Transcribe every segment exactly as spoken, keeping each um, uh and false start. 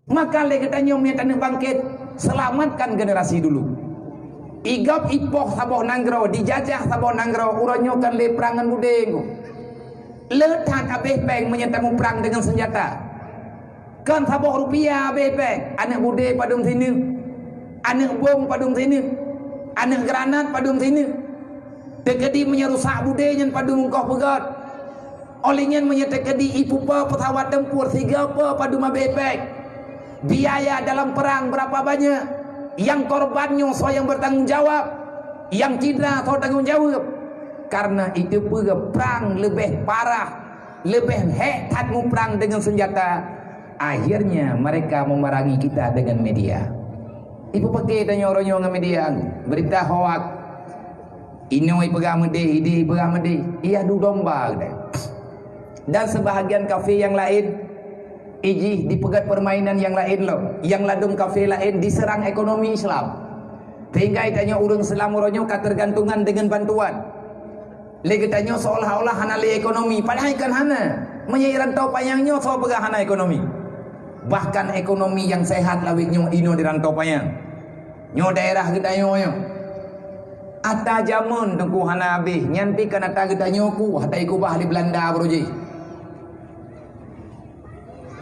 Maka lé geutanyoe meunyo taneuk bangkét, selamatkan generasi dulu. Igob ipoh saboh nanggroe, dijajah saboh nanggroe, uroe nyoe kan lé prang ngon budé ngon. Le that abéh péng meunyo tamuprang deungon seunjata. Kon saboh rupiah abéh péng, aneuk budé padum sineuk, aneuk bông padum sineuk, aneuk granat padum sineuk. Teukeudi meunyo rusak budé nyan padum ongkoh peugöt. Óh lheueh nyan meunyo teukeudi ipupa pesawat tempur siga pa padum abéh péng. Biaya dalam perang berapa banyak? Nyang korban nyoe soe nyang bertanggung jawab? Nyang cidra soe tanggung jawab? Karena itu peue prang leubeh parah, leubeh hék that muprang deungon seunjata. Akhirnya mereka memerangi kita dengan media. Ipeupake tanyoe uroe nyoe ngon media, berita hoak. Inoe ipeugah meudeh, ideh ipeugah meudeh, iyah du domba geutanyoe. Dan sebahagian kafé nyang laén, ijih dipeugét permainan nyang laén lom, nyang ladôm kafé laén diseurang ekonomi Islam. Sehingga geutanyoe ureuëng Islam uroe nyoe ka tergantungan dengan bantuan. Lé geutanyoe seolah-olah hana lé ekonomi, padahai kan hana. Meunyo i Rantau Panyang nyoe soe peugah hana ekonomi? Bahkan ekonomi nyang sehat lawét nyoe inoe di Rantau Panyang. Nyoe daerah geutanyoe nyoe. Ata jameun Teungku hana habéh, nyan pih kan ata geutanyoe ku, ata ikubah lé Belanda baroe jih.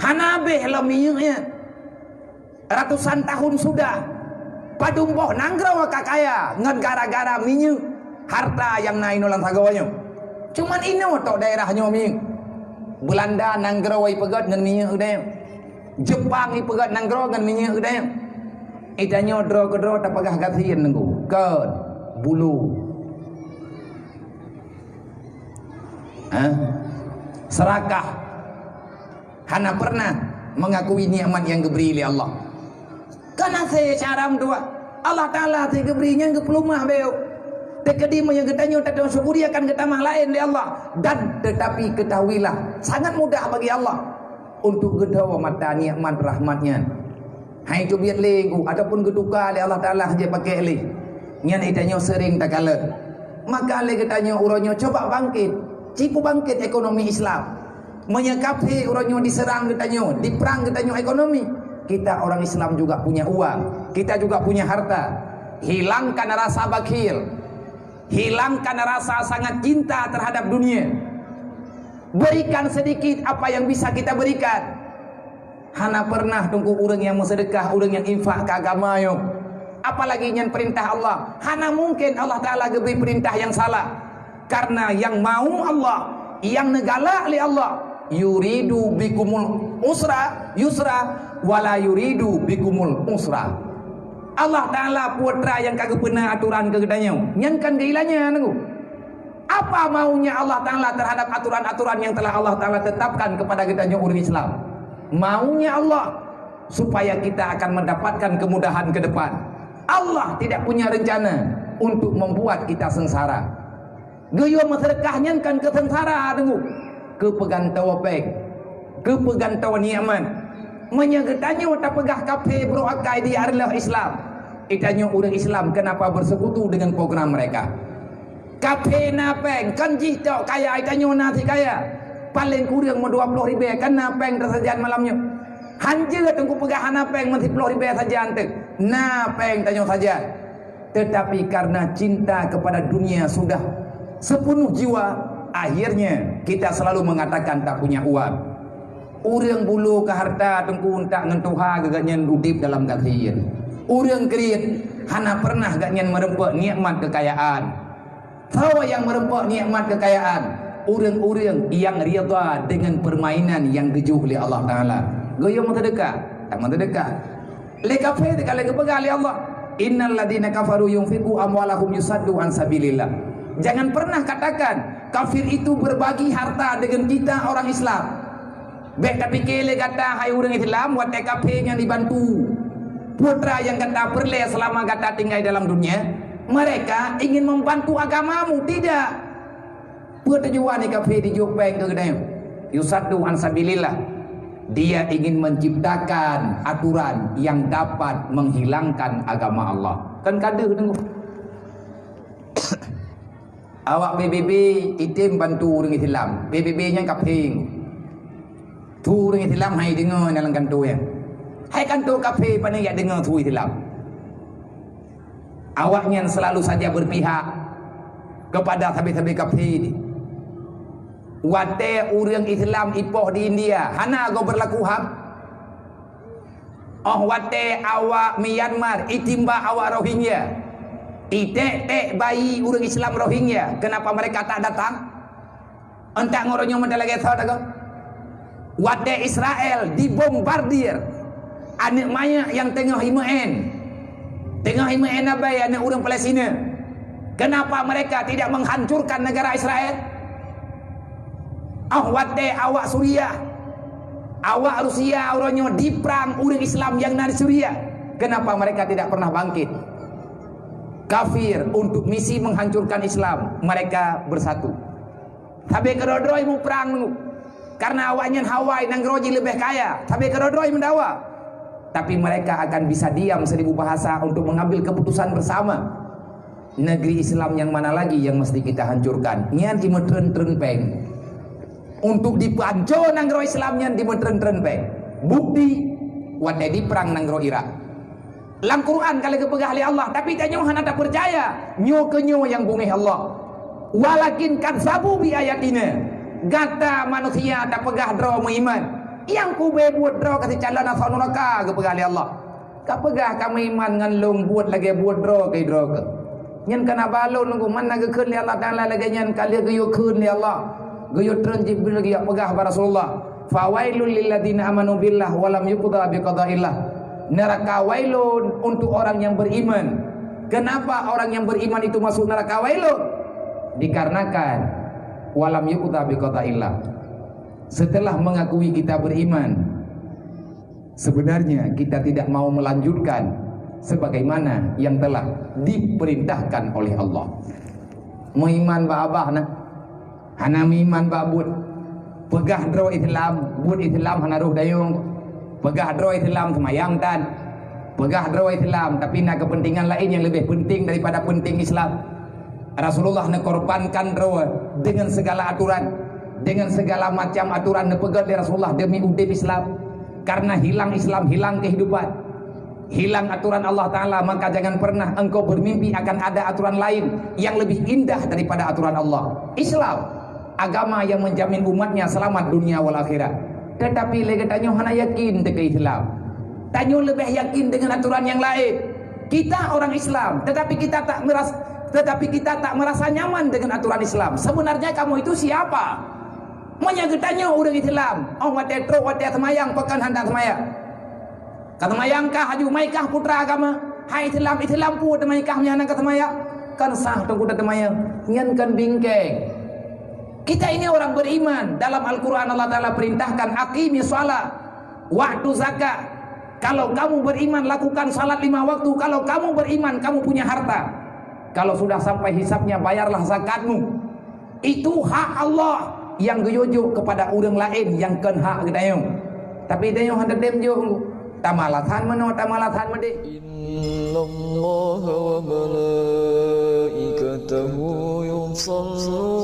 Hana habéh lom minyeuk nyan. Ratusan tahun sudah, padum boh nanggroe ka kaya ngon gara-gara minyeuk, harta nyang na inoe lam sagoe nyoe. Cuman inoe tok daerah nyoe minyeuk. Belanda nanggroe ipeugét ngon minyeuk geutanyoe. Jepang ipeugét nanggroe ngon minyeuk geutanyoe. Geutanyoe droe keudroe tapeugah gasien Teungku. Kon, bulu. Hah? Serakah. Hana pernah mengakui nikmat nyang geubri lé Allah. Kana se cara meutuah. Allah Taala se geubri nyang geupeuleumah beu. Teukeudi meunyoe geutanyoe tateusyukuri akan geutamah laén lé Allah. Dan tetapi ketahuilah, sangat mudah bagi Allah untuk geudhoe mata nikmat rahmat nyan. Hai teubiet lé Teungku, ataupun geutuka lé Allah Taala hana jipakée lé. Nyan geutanyoe sering takalon. Maka lé geutanyoe uroe nyoe coba bangkit, ci peubangkit ekonomi Islam. Meunyoe kafé uroe nyoe diseurang geutanyoe, diprang geutanyoe ekonomi, kita orang Islam juga punya uang, kita juga punya harta. Hilangkan rasa bakhil, hilangkan rasa sangat cinta terhadap dunia. Berikan sedikit apa yang bisa kita berikan. Hana pernah Teungku ureuëng nyang meuseudeukah, ureuëng nyang infak keu agama nyoe. Apalagi nyan peurintah Allah. Hana mungken Allah Taala geubri peurintah nyang salah. Karena nyang mau Allah, nyang neugalak lé Allah, yuridu bikumul usra, yusra, wala yuridu bikumul usra. Allah Taala putra nyang ka geupeuna atoran keu geutanyoe. Nyan kan geuilanya Teungku. Apa maunya Allah Taala terhadap aturan-aturan yang telah Allah Taala tetapkan kepada kita nyoe ureuëng Islam? Maunya Allah supaya kita akan mendapatkan kemudahan ke depan. Allah tidak punya rencana untuk membuat kita sengsara. Geuyue meuseudeukah nyan kan keu seungsara Teungku, keu peugantoe péng, keu peugantoe nikmat. Meunyoe geutanyoe tapeugah kafé brok akai di areuloh Islam, geutanyoe ureuëng Islam kenapa bersekutu dengan program mereka? Kafé na péng, kon jih tok kaya, geutanyoe na si kaya. Paleng kureueng meudua ploh ribée kan na péng teusajan malam nyoe. Hanjeuet Teungku peugah hana péng meusiploh ribée sajan teuk. Na péng tanyoe sajan. Tetapi karena cinta kepada dunia sudah sepenuh jiwa, akhirnya kita selalu mengatakan tak punya uang. Ureuëng bulo keu harta Teungku untak ngon tuha geuh gobnyan udeb dalam gasien. Ureuëng kriet hana pernah gobnyan meureumpok nikmat keukayaan. Soe nyang meureumpok nikmat keukayaan? Ureuëng-ureuëng nyang ridha dengan permainan nyang geujok lé Allah Taala. Geuyue meuseudeukah, tak meuseudeukah. Lé kafé teuka lé geupeugah lé Allah, "Innal ladzina kafaru yunfiqu amwalahum yusaddu an sabilillah." Jangan pernah katakan kafir itu berbagi harta dengan kita orang Islam. Bék tapike lé gata hai ureuëng Islam, watée kafé nyang dibantu putra nyang gata peureulée selama gata tinggai dalam dunia, mereka ingin membantu agamamu. Tidak. Peue tujuan kafé dijok péng keu geutanyoe? Yusaddu an sabilillah. Dia ingin menciptakan aturan yang dapat menghilangkan agama Allah. Kan ka deuh deungoe. Awak P B B item bantu ureuëng Islam. P B B nyan kafé. Tu ureuëng Islam hai deungoe dalam kantô nyan. Hai kanto kafé pane jak deungoe su Islam. Awaknyan selalu saja berpihak kepada sabe-sabe kafé. Watée ureuëng Islam ipoh di India, hana goe berlaku ham. Oh watée awak Myanmar itimbak awak Rohingya, iték-ték bayi ureuëng Islam Rohingya, kenapa mereka tak datang? Entah ngoroe nyoe meuda lagée soe tagoe. Watée Israel dibombardir, aneuëk manyak nyang teungoh imeu'en, teungoh imeu'en abai aneuëk ureuëng Palestina. Kenapa mereka tidak menghancurkan negara Israel? Oh watée awak Suriah, awak Rusia uroe nyoe diprang ureuëng Islam nyang na di Suriah. Kenapa mereka tidak pernah bangkit? Kafir untuk misi menghancurkan Islam, mereka bersatu. Sabe keudroe-droe muprang nunggu. Karena awaknyan hawa nanggroe jih leubeh kaya, sabe keudroe-droe meudawa. Tapi mereka akan bisa diam seribu bahasa untuk mengambil keputusan bersama. Negeri Islam yang mana lagi yang mesti kita hancurkan? Nyan imeutreun-treun péng. Untuk dipanco nanggroe Islam nyan dimeutreun-treun péng. Bukti, watée diprang nanggroe Irak. Lam Quran ka lagée peugah lé Allah, tapi tanyoe hana tapeucaya. Nyoe keu nyoe nyang beungéh Allah. Walakin kadzabu bi ayatina. Gata manusia tapeugah droe meuiman. Nyang kubé buet droe ka sicalon asoe nuraka, geupeugah lé Allah. Ka peugah kamoe iman ngon lôn buet lagée buet droe keu droe keuh. Nyan kana balon nunggu mana geukheun lé Allah Taala lagée nyan ka lheueh geuyue kheun lé Allah. Geuyue treun Jibril geuyue peugah bak Rasulullah. Fawailul lilladzina amanu billah wa lam yuqda biqadaillah. Neraka wailun untuk orang yang beriman. Kenapa orang yang beriman itu masuk neraka wailun? Dikarenakan walam yuqda biqadaillah. Setelah mengakui kita beriman, sebenarnya kita tidak mau melanjutkan sebagaimana yang telah diperintahkan oleh Allah. Meuiman bak abah na, hana meuiman bak buet. Peugah droe Islam, buet Islam hana roh dayong. Peugah droe Islam seumayang tan. Peugah droe Islam, tapi na kepentingan lain yang lebih penting daripada penting Islam. Rasulullah neukorbankan droe dengan segala aturan, dengan segala macam aturan neupeugét lé Rasulullah demi udeb Islam. Karena hilang Islam, hilang kehidupan, hilang aturan Allah Taala, maka jangan pernah engkau bermimpi akan ada aturan lain yang lebih indah daripada aturan Allah. Islam, agama yang menjamin umatnya selamat dunia wal akhirat. Tetapi lé geutanyoe hana yakin teuka Islam. Tanyoe lebih yakin dengan aturan yang lain. Kita orang Islam, tetapi kita tak meras-, tetapi kita tak merasa nyaman dengan aturan Islam. Sebenarnya kamu itu siapa? Meunyoe geutanyoe ureuëng Islam, oh watée trok watée seumayang, pakon hana seumayang. Ka seumayang kah, haju mai kah putra agama? Hai Islam, Islam peue teuma kah meunyoe hana ka seumayang? Kan sah teungku teuma nyan, nyan kan bingkeng. Kita ini orang beriman. Dalam Al-Quran Allah Taala perintahkan, "Aqimi shalah, waktu zakat." Kalau kamu beriman, lakukan salat lima waktu. Kalau kamu beriman, kamu punya harta. Kalau sudah sampai hisabnya, bayarlah zakatmu. Itu hak Allah yang geuyue jok kepada ureuëng laén nyang kon hak geutanyoe. Tapi tanyoe hana tem jok. Tamalasan meunoe, tamalasan meudeh. Innallaha wa malaikatahu yusalluna